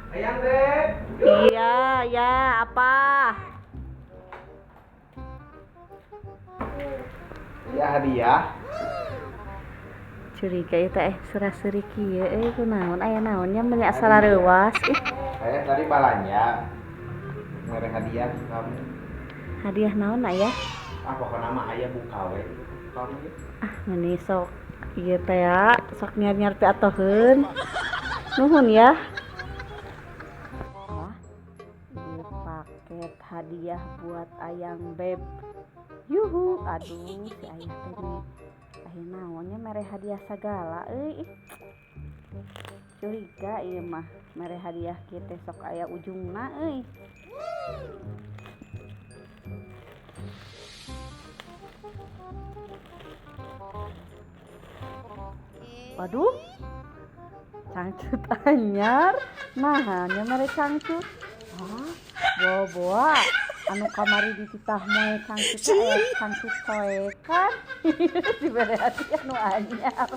Ayang Beb. Iya, ya, apa? Ya hadiah. Curiga ieu teh sura-suri kieu euy kunaon aya naonnya meuni asa reuwas ih. Saya tadi balanja. Mere hadiah kamu. Hadiah naon aya? Ah pokokna mah aya buka we. Kamu ge. Ah meuni sok ieu teh ya, sok nyar-nyar piatoheun. Nuhun ya. Wah, ieu paket hadiah buat Ayang Beb. Yuhu, aduh si ayah teh nih. Aya naonnya mere hadiah sagala euy. Curiga ieu mah mere hadiah kieu teh sok aya ujungna euy. Waduh, cangcut anyar. Nah, nya mere cangcut. Ah, boa-boa anu kamari dititah moe cangcut teh cangcut soekan. Dibere hadiah nu anyar.